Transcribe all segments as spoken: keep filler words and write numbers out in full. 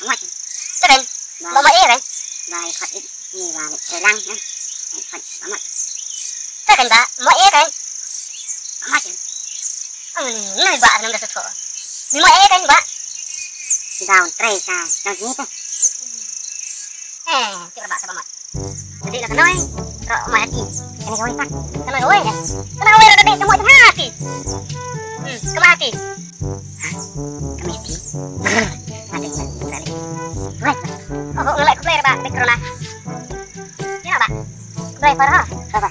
Mo. Te kan. Ba mo e kan. Ba e khot i. Ni ba le lang. Khot ba mo. Te kan ba mo e kan. Mo. Ni ba nang da sa tho. Ni mo e kan ba. Down try sa. Down ni te. Eh, ti ba sa ba mo. Jadi la kanoi, ro mai ati. Kane kawei pa. Kanoi kawei. Kanoi kawei ro dei kamo jong ati. Hmm, kamo ati. Kamo ati. Ati kali. Wei. Oh, ngelak khublei ba dei corona. Ya ba. Khublei para. Ba ba.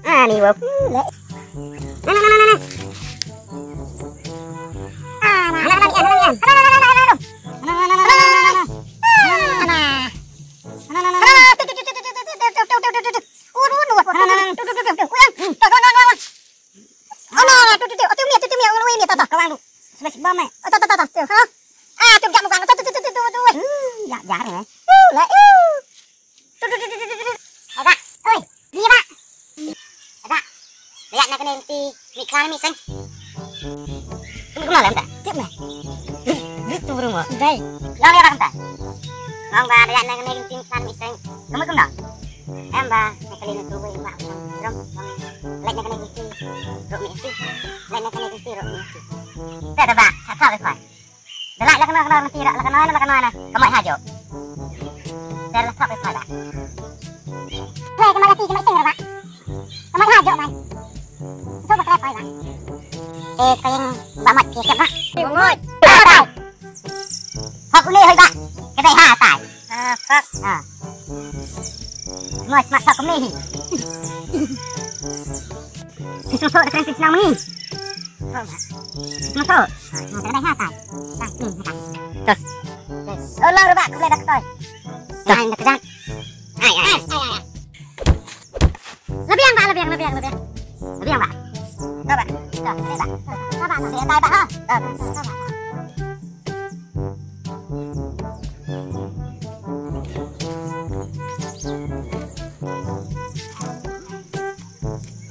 Ani wow. Ada. Oi, ni ba. Ada. Lihat nak kena enti. Ni kan mi seng. Kamu kenal tak? Cik mah. Itu rumah. Dai. Yang dia kan tak? Ngong ba lihat nak kena enti kan mi seng. Kamu kenal? Em ba, nak kali nak tu ba. Rom. Lihat nak kena enti. Rok mi enti. Lihat nak kena enti rok mi enti. Tak ada ba. Satu apa? Dei la ka noh, ka noh, ka noh, ka noh, ka noh. Ka mot ha jok. Dei la thok ka mot ba. Wei, ka mot la ti, ka mot sing ba. Ka mot ha jok ba. Thok ba ka mot ba. Eh, ka ïeng ba mot ki ba. Mot. Thok une hoi ba. Ka dei ha tai. Ah, fuck. Ah. Mot, mot thok une hi. Sing sing sing sing sing ni. Sing sing. Sing sing. Sing sing ha tai. Sing sing ha tai. Tos. Oh, lang ruba ku le dak toi. Ai nak dak. Ai ai ai ai. Labiang ba, labiang, labiang, labiang. Labiang ba. Tos ba. Tos ba. Tos ba. Tos ba. Tos ba.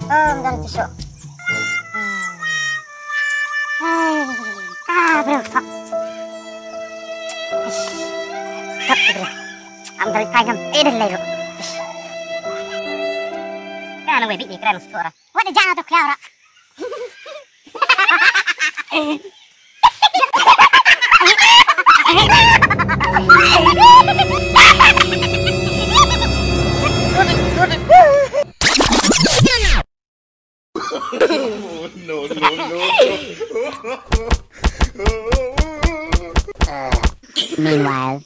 Om dan tisu. Ah, bro, thok. Thok, bro. Am dari kai ngam, eh, dari lai, bro. Kan wei bit ni kren stok ra. Wat de jana to klau ra. No, no, no, no. Meanwhile.